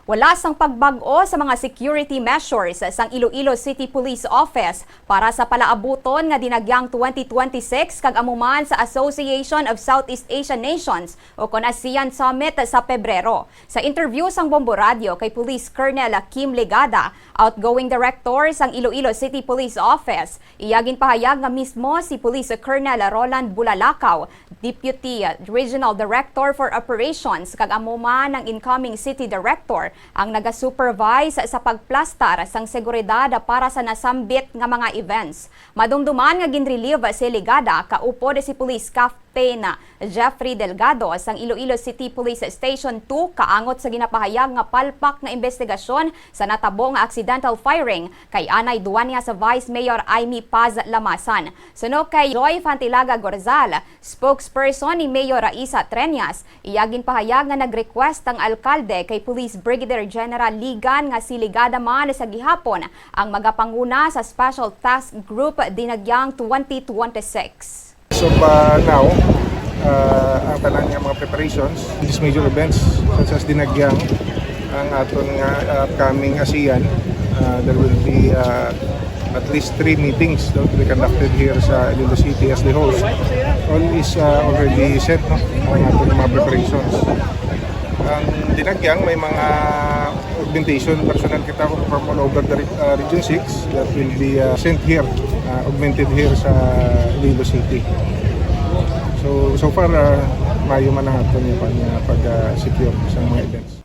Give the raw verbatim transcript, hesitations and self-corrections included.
Wala sang pagbag-o sa mga security measures sang Iloilo City Police Office para sa palaabuton nga Dinagyang twenty twenty-six kag amo man sa Association of Southeast Asian Nations o kon ASEAN Summit sa Pebrero. Sa interview sang Bombo Radio kay Police Colonel Kim Legada, outgoing director sang Iloilo City Police Office, iya ginpahayag nga mismo si Police Colonel Roland Bulalakaw, Deputy Regional Director for Operations, kag amo man ang incoming City Director ang nagasupervise sa pagplastar sang seguridad para sa nasambit nga mga events. Madumduman nga ginrelieve si Legada kaupod si Police Captain Jeffrey Delgado sang Iloilo City Police Station two kaangot sa ginapahayag nga palpak nga investigasyon sa natabo nga accidental firing kay anay Dueñas Vice Mayor Imee Paz Lamasan. Suno kay Joy Fantilaga Gorzal, spokesperson ni Mayor Raisa Treñas, iya ginpahayag nga nag-request ang alkalde kay Police Brigadier General Ligan nga si Legada man sa gihapon ang magapanguna sa Special Task Group Dinagyang twenty twenty-six. So, uh, now, uh, ang tanan nga mga preparations, these major events such as Dinagyang, ang aton nga upcoming ASEAN, uh, there will be uh, at least three meetings that will be conducted here sa Iloilo City as the host. All is uh, already set, no? Ang aton mga preparations. Ang Dinagyang may mga augmentation personnel kita from all over the re- uh, Region six that will be uh, sent here, uh, augmented here sa Iloilo City. So, so far, uh, maayo man ang aton nga pag-secure sa mga events.